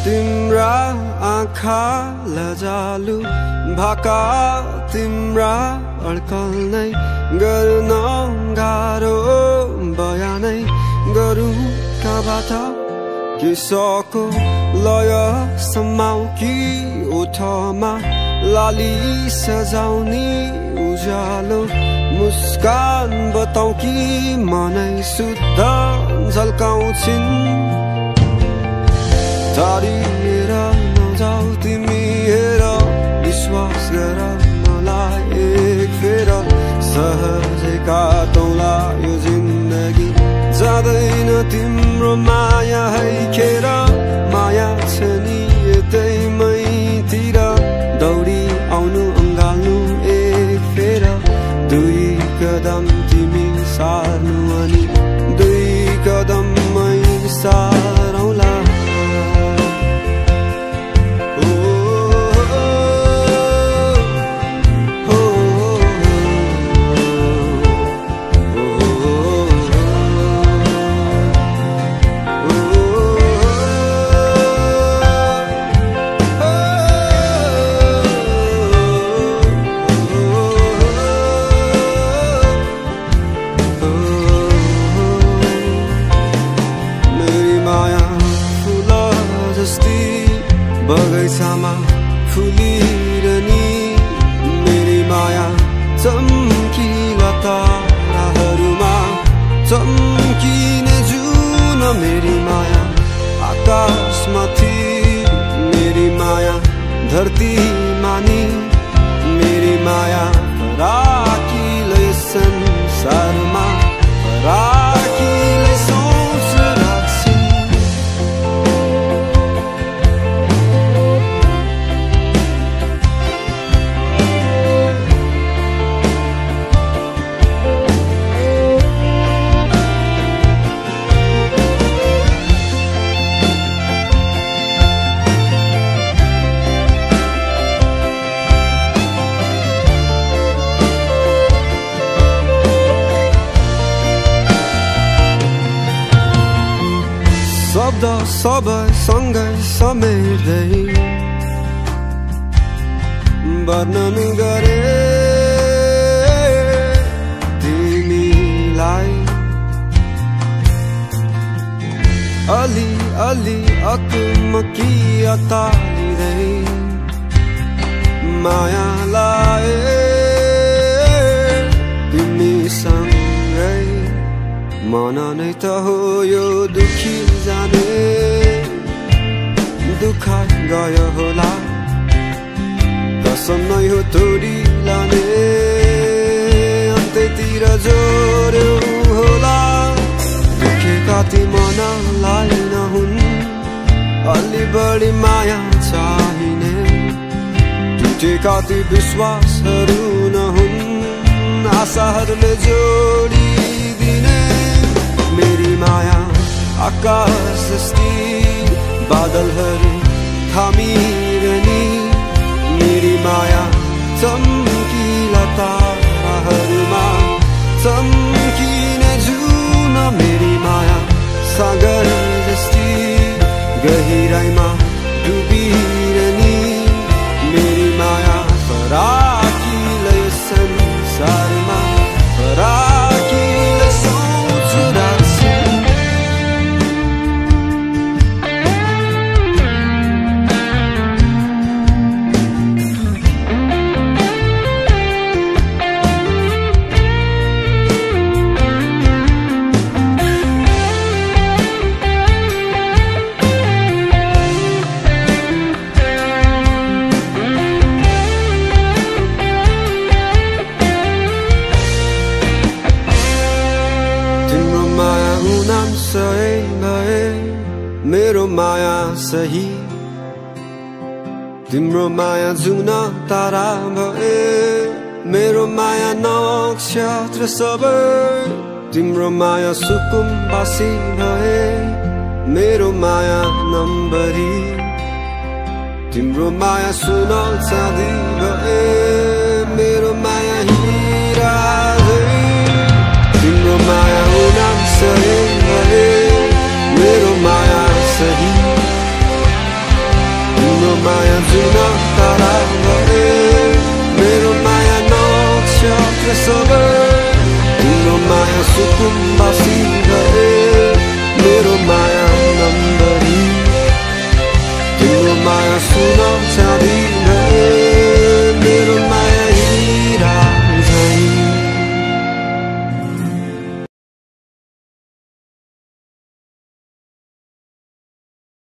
तिम्रा आँखा लजालु भाका तिम्रा अड्कल नै गर्न गाह्रो बयानै गरौँ कहाँबाट किसको लय समाउ कि ओठमा लाली सजाउने उज्यालो मुस्कान बताउ कि मनै शुद्ध झल्काउँछिन् टाढिएर नजाऊ तिमी हेर विश्वास गर मलाई एक फेर सहजै काटौँला यो जिन्दगी जाँदैन तिम्रो माया है खेर माया छ नि यतै मैतिर दौडी आउनु अँगाल्नु एक फेर दुई कदम तिमी सार्नु अनि दुई कदम मै सारौँला बगैँचामा फुलिरहने मेरी माया चम्किला ताराहरूमा चम्किने जुन मेरी माया आकाशमाथि मेरी माया धरती मानी मेरी माया राखिलै संसारमा राखिलै सोच राख्छिन् शब्द सबै सँगै समेट्दै वर्णन गरे तिमीलाई अलि अलि अकमकी अतालिँदै माया लाए तिमीसँगै मन नै त हो यो दुखी जाने दुःख गयो होला कसम नै हो तोडी लाने अन्त्यतिर जोड्यो होला दुखेका ती मनलाई नहुन् अलि बढी माया चाहिने टुटेका ती विश्वासहरू नहुन् आशाहरूले जोडिदिने मेरी माया आकाश जस्ती बादलहरू थामिरहने मेरी माया चम्किला ताराहरूमा चम्किने जुन मेरी माया सागर जस्ती गहिराइमा डुबिरहने मेरी माया फराकिलै संसारमा फराकिलै सोच राख्छिन् मेरो माया सही तिम्रो माया जुन तारा भए मेरो माया नक्षत्र सबै तिम्रो माया सुकुम्बासी भए मेरो माया नम्बरी तिम्रो माया सुन चाँदी भए